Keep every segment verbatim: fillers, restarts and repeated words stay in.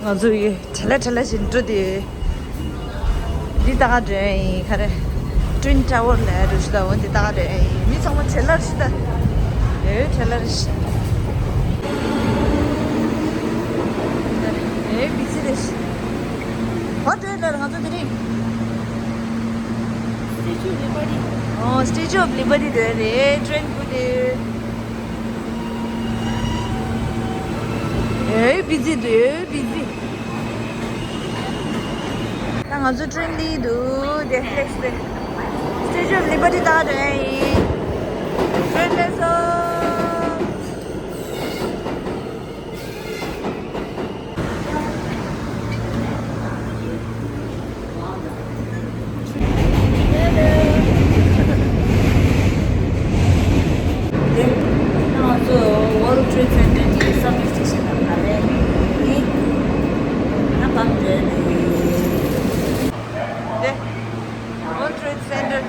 ང་ཚོ་ཡི་བྲེལ་ལ་བྲེལ་ལ་བཞིན་འགྲོ་དེ། འདི་ལྟ་ག་འགྲོ་ཡིན་ག་རེ། ཊུན་ཊ་ཝར་ལ་འགྲོ་ཞུ་ད་འོ་འདི་ལྟ་ག་འགྲོ་ཡིན། མི་ཚང་མ་བྲེལ་ལ་ཞུ་ད། ཨེ་བྲེལ་ལ་རེ་ཞིག་ཨེ་བི་ཟི་རེ་ཞིག་ག་འགྲོ་ལ་ང་ཚོ་དེ་རིང་Statue of Liberty. ཨོ་Statue of Liberty དེ་རེད། ཊེན་ཁུ་དེ། ཨེ་བི་ཟི་འདུག་ཨེ་བི་ཟི། ད་ང་ཚོ་ཊེན་ལི་འདུག་དེ་ལེགས་དེ། Statue of Liberty ད་ཊེན་ཡིན། ཊེན་ལེགས་སོ། ང་ཚོ་World Trade Center གྱི་སབ་ཝེ་སི་ཊེ་ཤན་ནང་ལ་རེད། འདི་ང་བབས་འགྲོ་ནི། འདི་World Trade Center།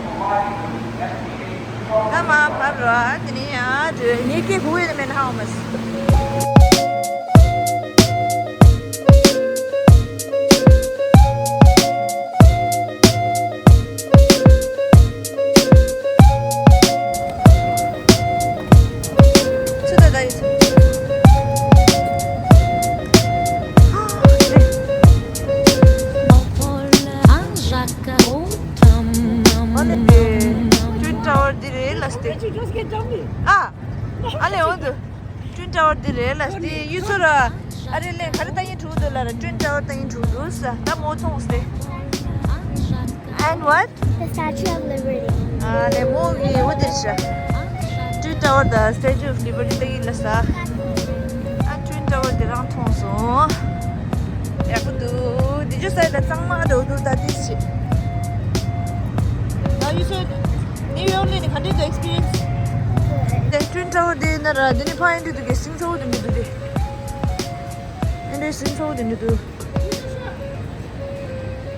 ད་མ་བབས་རོགས། དེ་ནས་ཡར་འགྲོ། ངས་སྐད་གོ་ཡོད་མེད་ཧ་གོ་མ་སོང་། ཚུར་ད་ད་ཡིན། ཨ་ནི་དེ་ཊུན་ཊ་ཝར་འདི་རེད་ལ་སྟེ། ཨ། ཨ་ལེ་འོ་འདུག་ཊུན་ཊ་ཝར་འདི་རེད་ལ་སྟེ་ཡུལ་ཚོ་ར། ཨ་རེ་ལེ་ག་རེ་ལྟ་ཡིན་འགྲོ་འདུག་ལ་ར། ཊུན་ཊ་ཝར་ལྟ་ཡིན་འགྲོ་འདུག་ས་ད་མོ་མཐོང་སྟེ། And what? The Statue of Liberty. ཨ་ལེ་མོ་གི་འོ་དེ་ཤ། ཊུན་ཊ་ཝར་དང་Statue of Liberty ལྟ་ཡིན་ལ་ས། ཨ་ཊུན་ཊ་ཝར་དེ་རང་མཐོང་སོང་། ཡག་པོ་འདུག་དེ་ཆུ་སའི་ལ་གཙང་མ་འགྲོ་འདུག་ད་དེ་ཤི། ད་ཡུལ་ཚོ་ནིའུ་ཡོག་ལ་ནི་ག་འདྲ་འདུག་ཨེག་སི་པི་རི་ཡན་སི། དེ་ཊུན་ཊ་ཝར་དེ་ན་ར་དེ་ནི་ཕ་ཨེ་འདྲ་འདུག་གི་སིང་ཚ་བོ་དེ་འདྲ་འདུག་དེ། ཨེ་འདྲ་སིང་ཚ་བོ་དེ་འདྲ་འདུག་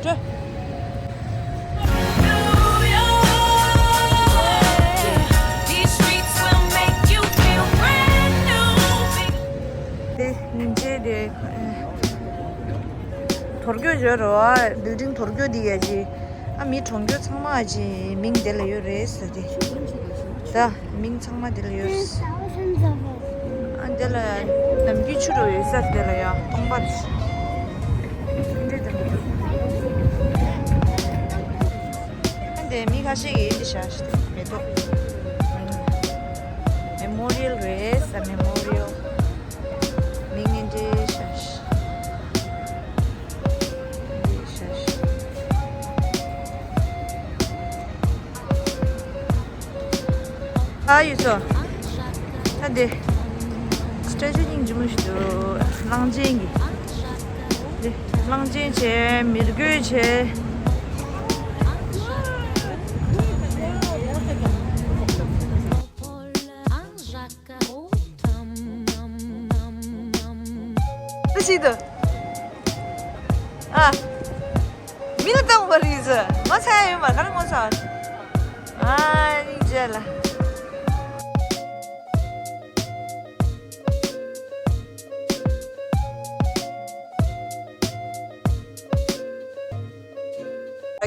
འགྲོ། དེ་ཉིན་བྱེད་དེ། དོར་སྐྱོ་བརྗོད་རོ། བིལ་ཌིང་དོར་སྐྱོ་འདི་ཡ་ཅི། ཨ་མི་གྲོངས་སྐྱོ་ཚང་མ་ཨ་ཅི་མིང་དེ་ལ་ཡོད་རེད་ཟེར་ཏེ། ད་མིང་ཚང་མ་དེ་ལ་ཡོད་རེད། Thousands of us. ཨ་དེ་ལ་ནམ་རྒྱུན་ཆུ་རུ་ཡོད་ས་དེ་ལ་ཡ་སྟོང་པ་རེད། འདྲེ་དང་འདྲེ། ཨ་དེ་མི་ཁ་ཤས་ཀྱིས་འདི་བཞག་ཤི་མེ་ཏོག་མེ་མོ་རི་ཡལ་རེད་ས། མེ་མོ་རི་ཡལ། མིང་ནི་འདྲེ་ཤ་ཤ། འདྲེ་ཤ་ཤ། ཨ་ཡོད་ཚོ། ད་འདི་སི་ཊེ་ཅུ་སྙིང་རྗེ་མོ་ཞིག་འདུག་གླང་ཆེན་གྱི། འདི་གླང་ཆེན་བྱས། མི་རྒོད་བྱས། ཨ་ཅི་འདུག་ཨ། མི་ལ་བཏང་བ་རེད་ཟེར། ངོ་ཚ་ཡ་ཡོད་མ་ག་རེ་ངོ་ཚ། ཨ་ནི་རྗེས་ལ།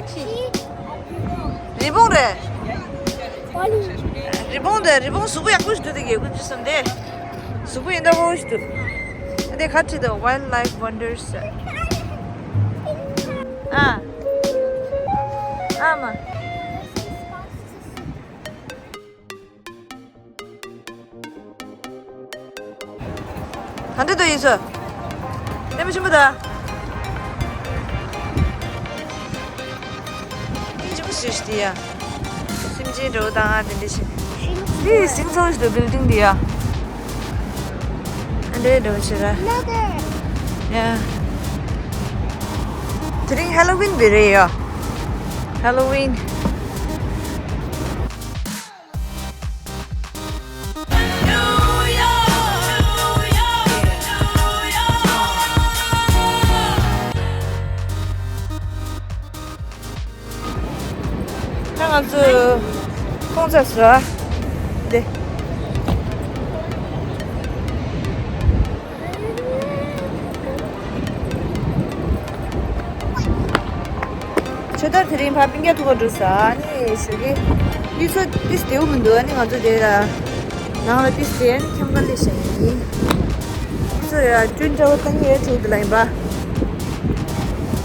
ཁྱི། རི་བོང་རེད། རི་བོང་དེ་རི་བོང་གཟུགས་པོ་ཡག་པོ་ཞིག་འདུག་དེ་གས་ཀུན་གྱིས་བསམ་སྟེ། གཟུགས་པོ་ཡིན་ད་བོ་ཞིག་འདུག་ཨ་དེ་ཁ་ཁྲིད་དེ་Wildlife Wonders ཟེར། ཨ། ཨ་མ། ག་འདྲ་འདུག་ཡིན་ཚོ། ལྟད་མོ་ཆེན་པོ་ད། སྙིང་རྗེ་མོ་ཞིག་འདི་ཡ། སེམས་ཅན་འདྲ་བོ་དང་ཨ་དེ་འདྲ་ཞིག་འདི་སིང་ཚོ་ཞིག་འདུག་བིལ་ཌིང་འདི་ཡ། ཨ་འདྲའི་འདྲ་བོ་ཞིག་ར། ཡ། དེ་རིང་ཧེ་ལོ་ཝིན་བི་རེད་ཡ། ཧེ་ལོ་ཝིན། ད་ང་ཚོ་ཁོང་ཚ་སུ་ར། དེ། ད་དེ་རིང་ཕར་པིང་ཀ་ཐུག་ག་འགྲོ་ས། ཨ་ནི་ཞོགས་ཀས་དུས་ཚོད་ཏིས་བདེ་བོ་མི་འདུག་ཨ་ནི་ང་ཚོ་དེ་ལ་ནང་ལ་ཏིས་བདེ། ཨ་ནི་འཁྱམ་ག་ལས་བཞག་ཡིན། སོ་ཡ་ཀྲུན་ཀྲའོ་ཏང་ཡོད་ཚུལ་དུ་ལ་ཡིན་པ།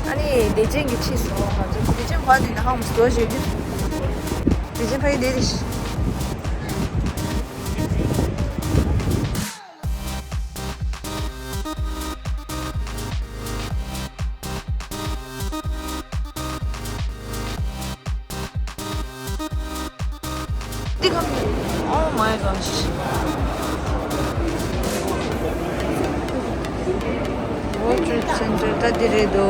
ཨ་ནི་བདེ་ཆེན་གྱི་ཁྲིད་སོང་། ང་ཚོ་བདེ་ཆེན་ཕར་འདི་ན་ཧང་མ་སོ་ཞེ་རྒྱུ། བདེ་ཆེན་ཕ་གི་བདེ་རེད། འདི་གམ། Oh my gosh. World Trade Center ད་འདི་རེད་དོ།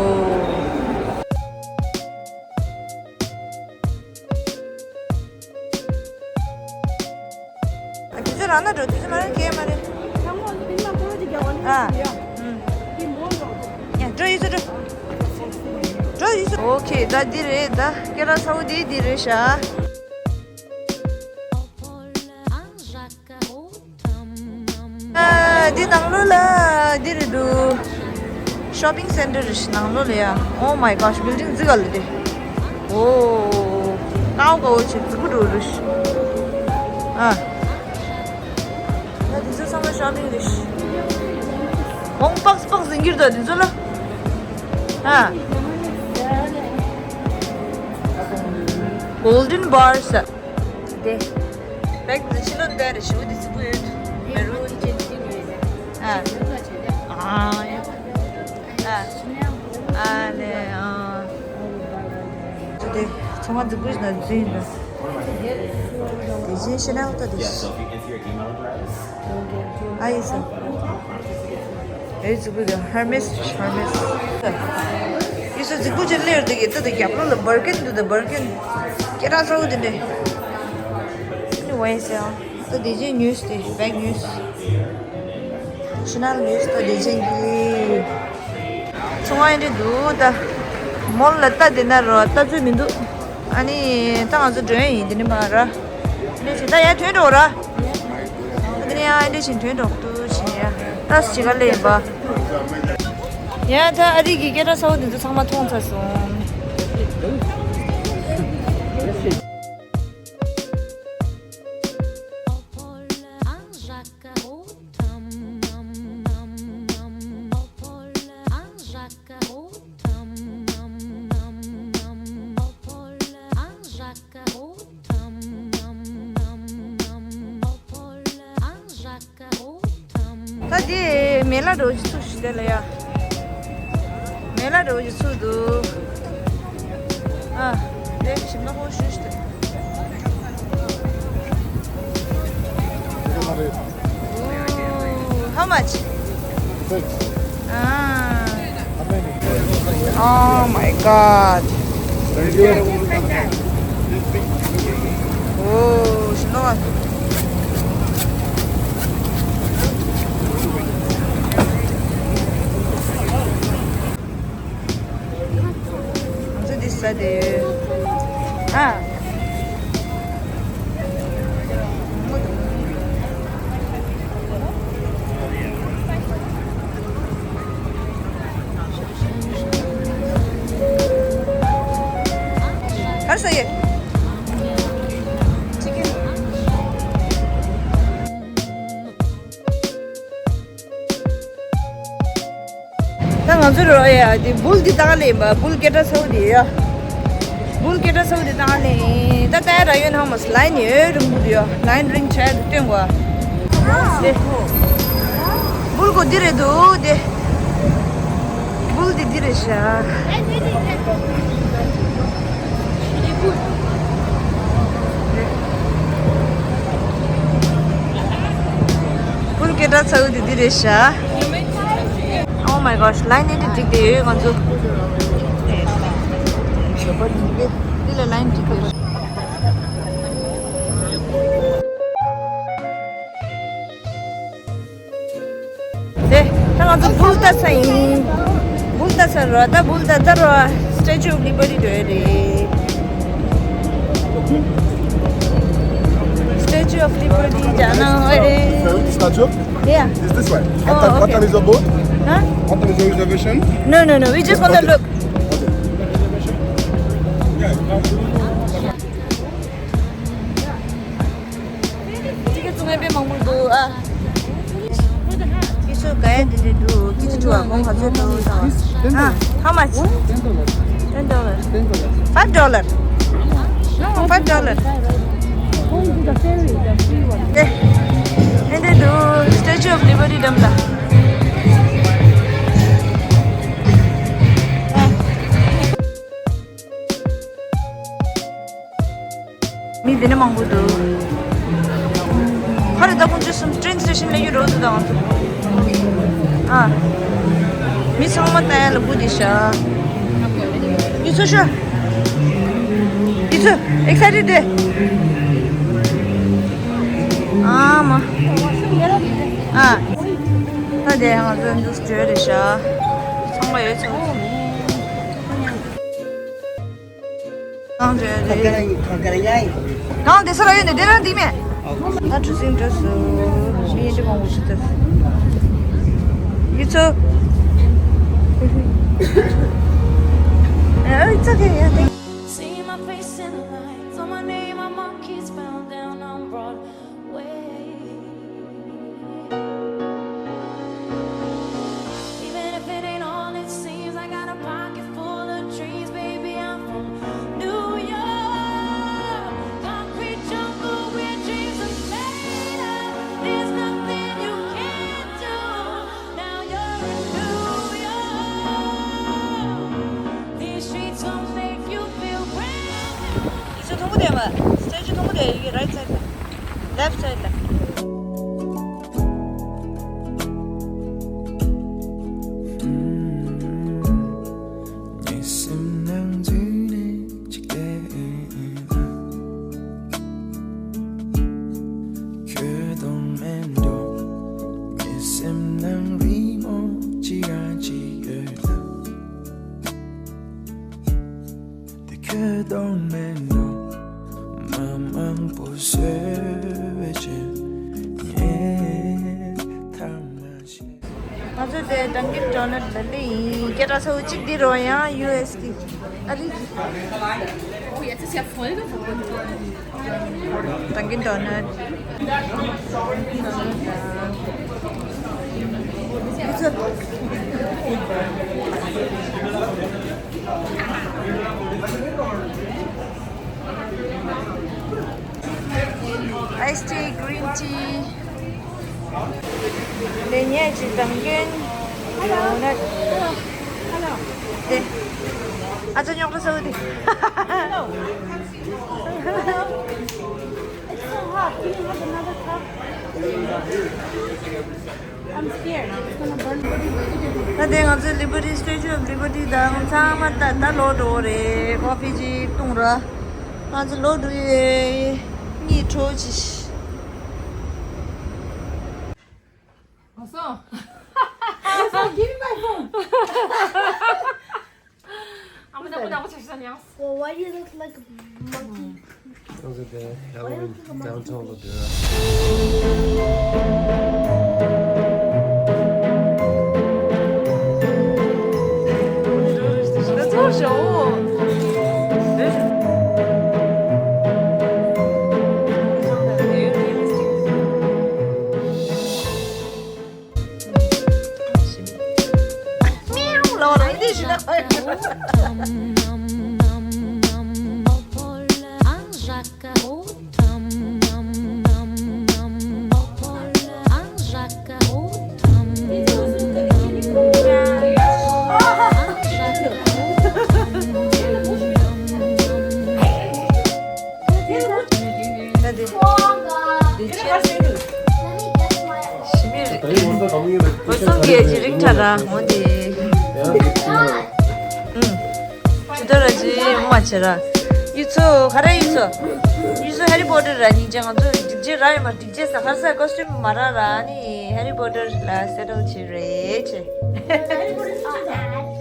ཨ། དུས་ཚོད་རག་ན་འགྲོ། དུས་ཚོད་མ་རག་ན་སྐད་མ་རེད། ཨ། ཡ། འགྲོ་ཡིན་ཚོ་འགྲོ། འགྲོ་ཡིན་ཚོ། ཨོ་ཁེ། ད་འདི་རེད། ད་སྐད་གྲགས་ཚ་བོ་འདི་འདི་རེད་ཤག་ཨ། འདི་ནང་ལོགས་ལ་འདི་རེད་འདུག Shopping center རེད་ཤག་ནང་ལོགས་ལ་ཡ། Oh my gosh, building རྫིག་ག་ལ་རེད། ཨོ། ཀའོ་ཀའོ་ཆེ་རྫིག་པོ་འགྲོ་རེད། ཨ། ད་འདི་ཚོ་ཚང་མ་shopping རེད། ཨོང་པགས་པགས་ཟིན་གྱི་རེད་ད་འདི་ཚོ་ལ། ཨ། Golden bars དེ། བེག་འདི་ཕྱི་ལོགས་འདི་རེད། ཞུ་འདི་རྫིག་པོ་ཡོད། མེ་རུ། ཨ། ཨ། ཨ་ལེ། ཨ། དེ་ཚང་མ་རྫིག་པོ་ཞིག་ན་རྫིག་ཡིན་ད། དེ་བཞིན་ཤེ་ནལ་ད་དེ། ཨ་ཡིན་ས། ཨེ་རྫིག་པོ་དེ་ཧར་མེ་སི། ཧར་མེ་སི། ཡིན་ས་རྫིག་པོ་ཅིག་སླེབས་འདུག་གི་ད་དེ་རྒྱབ་ལོགས་ལ་བར་ཀིན་འདུག་ད་བར་ཀིན། སྐད་གྲགས་ཚ་བོ་དེ་འདྲས། ཨེ་ནི་ཝེ་སི་ཡ། ད་དེ་བཞིན་ནིའུ་སི་དེ་བེག་ནིའུ་སི། ཤེ་ནལ་ནིའུ་སི་ད་དེ་བཞིན་གྱི། ཚོང་ཁང་ཨེ་འདྲས་འདུག་ད། མོལ་ལ་ལྟ་བསྡད་ན་རོ་ལྟ་ཚོད་མི་འདུག་ཨ་ནི་ད་ང་ཚོ་འགྲོ་ཡ་ཡིན། དེ་ནི་མ་ར། ལས་བྱེད་ད་ཡར་ཐོན་འགྲོ་ར། ད་དེ་ནི་ཡང་ཨེ་འདྲས་བཞིན་ཐོན་འགྲོ་འདུག་བྱས་ཡ། ད་ཅི་ག་ལས་ཡིན་པ། ཡ་ད་ཨ་རི་གི་སྐད་གྲགས་ཚ་བོ་འདི་ཚོ་ཚང་མ་མཐོང་ཚར་སོང་། ད་དེ་མེ་ལ་འགྲོ་རྒྱུ་ཚུགས་ཤིག་དེ་ལ་ཡ། མེ་ལ་འགྲོ་རྒྱུ་ཚུགས་འདུག་ཨ། དེ་ཞིམ་ན་ཧོ་ཤུ་ཤུ་དེ། Ooh, how much? Six. Ah. How many? Oh my God. Thank you. Oh, ཞིམ་ན། ང་ཚོ་འདི་ཟ་བསྡད་ཡོད། ཨ། ག་རེ་ཟ་ཡོད། ཅི་ཀེན། ད་ང་ཚོ་རོ་ཡ་དེ་བུལ་དེ་ལྟ་ག་ལེན་པ། བུལ་སྐད་གྲགས་ཚ་བོ་དེ་ཡ། བུལ་སྐད་གྲགས་ཚ་བོ་དེ་ལྟ་ག་ལེན། ད་ལྟ་ཡ་ར་ཡོད་ནང་མ་སི་ལའིན་ཡོད་རིང་པོ་དེ་ཡ། ལའིན་རིང་ཆ་དེ་སྟོན་གོ། དེ་བུལ་གོ་འདི་རེད་འདུག་དེ། བུལ་དེ་འདི་རེད་ཤག་བུལ་སྐད་གྲགས་ཚ་བོ་དེ་འདི་རེད་ཤག Oh my gosh, ལའིན་ནི་འགྲིག་བསྡད་ཡོད་ང་ཚོ། འདི་ལ་ལའིན་འགྲིག་ཡོད། དེ་ད་ང་ཚོ་བུལ་ལྟ་ས་ཡིན། བུལ་ལྟ་ས་རོ། ད་བུལ་ལྟ་ད་རོ། Statue of Liberty འགྲོ་ཡ་རེད། Statue of Liberty ཇ་ནང་ཨེ་རེད། Statue? Yeah. Is this one? Oh, okay. What time is your boat? Huh? What time is your reservation? No, no, no. We just wanna look. Okay. ཅི་ག་ཚོང་དཔེ་མང་པོ་འདུག་ཨ། ཁྱི་ཚོ་ག་ཡ་འདི་འདྲ་འདུག་ཁྱི་ཚོ་བ་གོང་ག་ཚོད་འདུག་ཨ། How much? Ten dollars. Ten dollars. Five dollar. No, five dollar. Going to the ferry, the free one. ཨེ། ཨེ་འདྲ་འདུག Statue of Liberty འགྲམ་ལ། མི་དེ་ནས་མང་པོ་འདུག་ཧ་རེ་ད་ཀུན་ཅི་སུམ་train station ལ་ཡོད་རོགས་འདུག་ད་ང་ཚོ། ཨ། མི་ཚང་མ་ལྟ་ཡ་ལ་སྒུག་བསྡད་ཤག་ཡིན་ཚོ་ཤོ། ཡིན་ཚོ་excited རེད། ཨ་མ། ཨ། ད་དེ་ང་ཚོ་འདུག་སེ་བྲོས་རེད་ཤག་ཚང་མ་ཡོད་ཚོ། གང་འདྲ་རེད། གང་དེ་ས་ར་ཡོད་ནས་དེ་རང་འདི་མེད། ད་གྲུ་གཟིངས་འགྲོ་སོང་། མི་ཡིན་འདྲ་མང་པོ་ཞིག་འདུག་ཡིན་ཚོ། ཨ། It's okay, yeah, thank you. See my face in the lights, on my name, my marquee spelled down on Broadway. Way. Even if it ain't all it seems, I got a pocket full of dreams, baby. I'm from New York, concrete jungle where dreams are made of. There's nothing you can't do. Now you're in New York. These streets will make you feel brand new. ཡིན་ཚོ་མཐོང་གི་འདུག་མ། Statue མཐོང་གི་འདུག་ཡ། ཡི་གེ་right side ལ། Left side ལ། དེ་ཁྱོད་གཏོང་མེད་འགྲོ། མ་མང་པོ་བཟོས་པའི་ཆེད་ངས་ཐ་མ་ཤེས། ང་ཚོ་དེ་Dunkin Donut ལ་སླེབས་ཡིན། སྐད་གྲགས་ཚ་བོ་གཅིག་འདི་རོ་ཡང་ཡུ་ཨེས་ཀྱི་ཨ་རི། Oh, jetzt ist ja voll geworden. Dunkin Donut. Iced tea, green tea. ལས་ཉེས་ཀྱི་Dunkin Donut. དེ། ཨ་ཅག་རྙོག་དྲ་ཟ་བ་དེ། It's so hot. Can you have another cup? I'm scared. It's gonna burn. ད་དེ་ང་ཚོ་Liberty, Statue of Liberty དང་ཚང་མ་ད་ད་ལོག་འགྲོ་གི་རེད། ཀོ་ཕི་ཅིག་བཏུང་ར། ང་ཚོ་ལོག་འགྲོ་ཡི་རེད། གཉིད་ཁྲོ་ཆི། Awesome. Awesome. Give me my phone. I'm gonna put out your songs. Well, why do you look like a monkey? Those are the Halloween downtown Ladera. ཞི་མི་རིག་འོད་སྲུང་གི་ཅི་རིག་ཁྲ་ར་འོ་དེ། ཨུམ། ཅི་ལྟར་ར་ཅི་མ་བྱེད་ར། ཡུལ་ཚོ་ག་རེ་ཡུལ་ཚོ། ཡུལ་ཚོ་ཧེ་རི་པོ་ཏར་ར་སྙིང་རྗེ། ང་ཚོ་སྒྲིག་ཆས་ར་ཡོད་མ་སྒྲིག་ཆས་ས་ཁར་ས་ཀོ་སི་ཊུམ་མ་ར་ར་ནི་ཧེ་རི་པོ་ཏར་ལ་སེ་ཊལ་བྱེད་རེད་ཅེ།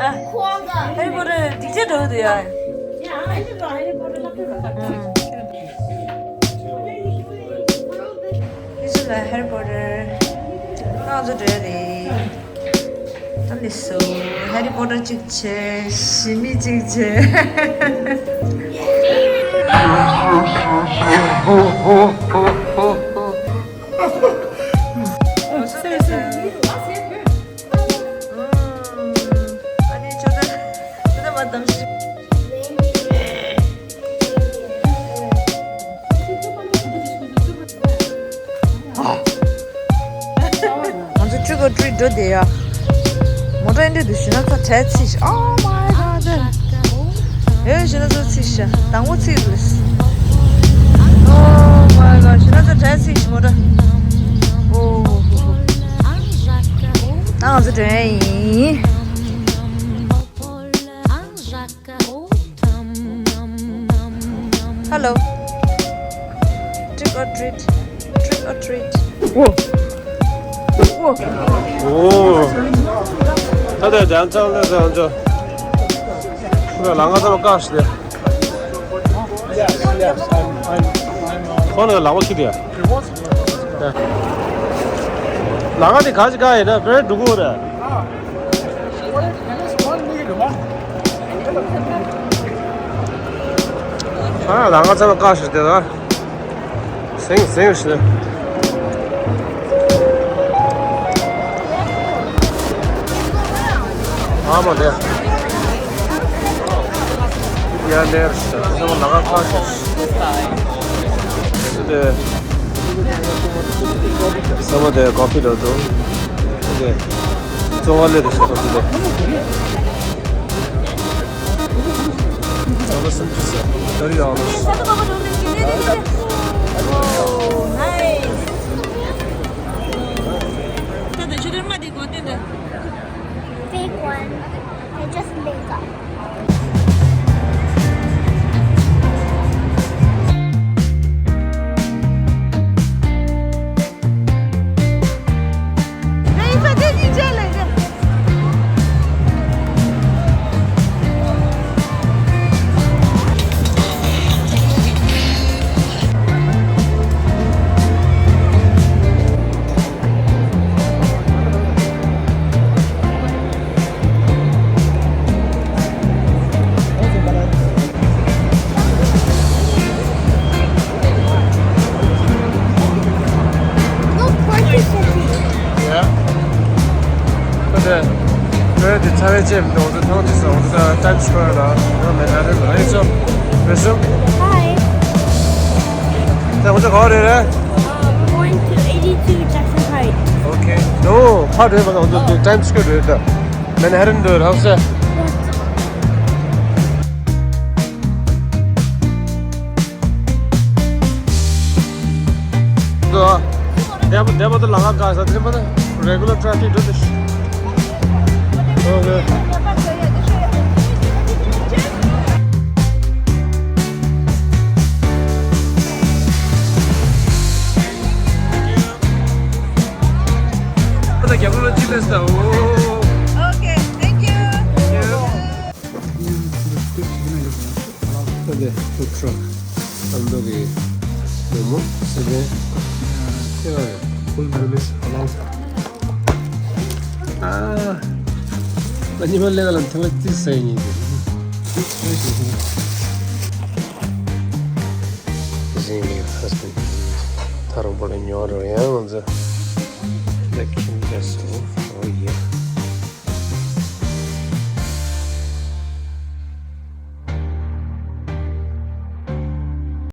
ཨ། ཧེ་རི་པོ་ཏར་སྒྲིག་ཆས་འགྲོ་གི་འདུག་ཡ། ཨ། ཨི་ཟི་ལ་ཧེ་རི་པོ་ཏར་ང་ཚོ་འགྲོ་ཡ་རེད། ད་ལི་སོ་ཧེ་རི་པོ་ཏར་གཅིག་བྱས། ཞི་མི་གཅིག་བྱས། ང་ཚོ་trick or treat འགྲོ་བསྡད་ཡ། མོ་ཊ་འདི་འདུག་གཞོན་ནུ་ཚོ་གྲལ་ཚིག་ཤག Oh my god. ཨེ་གཞོན་ནུ་ཚོ་ཚིག་ཤག་དང་པོ་ཚིག་རེད། Oh my god. གཞོན་ནུ་ཚོ་གྲལ་ཚིག་ཤག་མོ་ཊ། ཨོ། ད་ང་ཚོ་འགྲོ་ཡ་ཡིན། Hello. Trick or treat. Trick or treat. ཨོ། ཨོ། ད་ལྟ་downtown ལ་ད་ལྟ་ཁོ་ལ་ང་ཚང་མ་བཀག་ཤི་དེ། ཁོ་ནས་ལག་པ་ཁྱེར་དེ། ལག་པ་དེ་ག་ཅི་ག་ཡིན་ན་བེར་འགྲོ་གི་རེད། ཨ་ལ་ང་ཚང་མ་བཀག་ཤི་དེ་ལ། ཟིང་ཟིང་ཤི། ཨ་མ་དེ། ཡ་ལེར་ཤི་ཚང་མ་ལ་ང་བཀག་ཤི། དེ། ཚང་མ་དེ་ཀོ་ཕི་ལོ་དུ། དེ། གཙོ་བོ་ལས་དེ་ཤི་ཐོབ་དེ། ཚང་མ་སུམ་ཅུ་ཟེར། thirty dollars. Oh, nice. Fake one. They just make up. Yeah. ཁོ་དེ། ཁོས་དེ་ཚ་བའི་ལྕེ་མི་འདུག་འོ་ཚོ་ཐང་ཅིག་སོང་འོ་ཚོ་Times Square ལ་འོ་མེ་ན་རེ་ལ་ཨེ་ཚོ་རེ་སུ། Hi. ད་འོ་ཚོ་ག་བ་རེད་རེད། Uh, we're going to eighty-two Jackson Heights. Okay. No, ཕར་རེད་མ་འོ་ཚོ་Times Square རེད་ད། མེན་ཧ་ཊན་འགྲོ་རག་སེ། འདི་པ་འདི་པ་ད་ལ་ང་ག་ས་འདི་པ་ད་regular traffic འགྲོ་དེ། Okay. ད་རྒྱབ་ལོགས་ལ་ཅི་ལས་ད། Okay, thank you. Thank you. ད་དེ་food truck ཨ་མདོ་གི་མོག་མོག་སི་པན་ཁྱེད་རང་full Middle East halal. ཨ། ཉི་མ་ལས་ཀ་ལ་ཐེངས་མ་གཅིག་ཟ་ཡིན་ནི། ཟིན་ཡིན་ཧ་སི་པན་ད་རུང་པོ་ལ་ཉོ་རོ་ཡང་ང་ཚོ་ལ་ཁྱིམ་རྒྱ་སོ།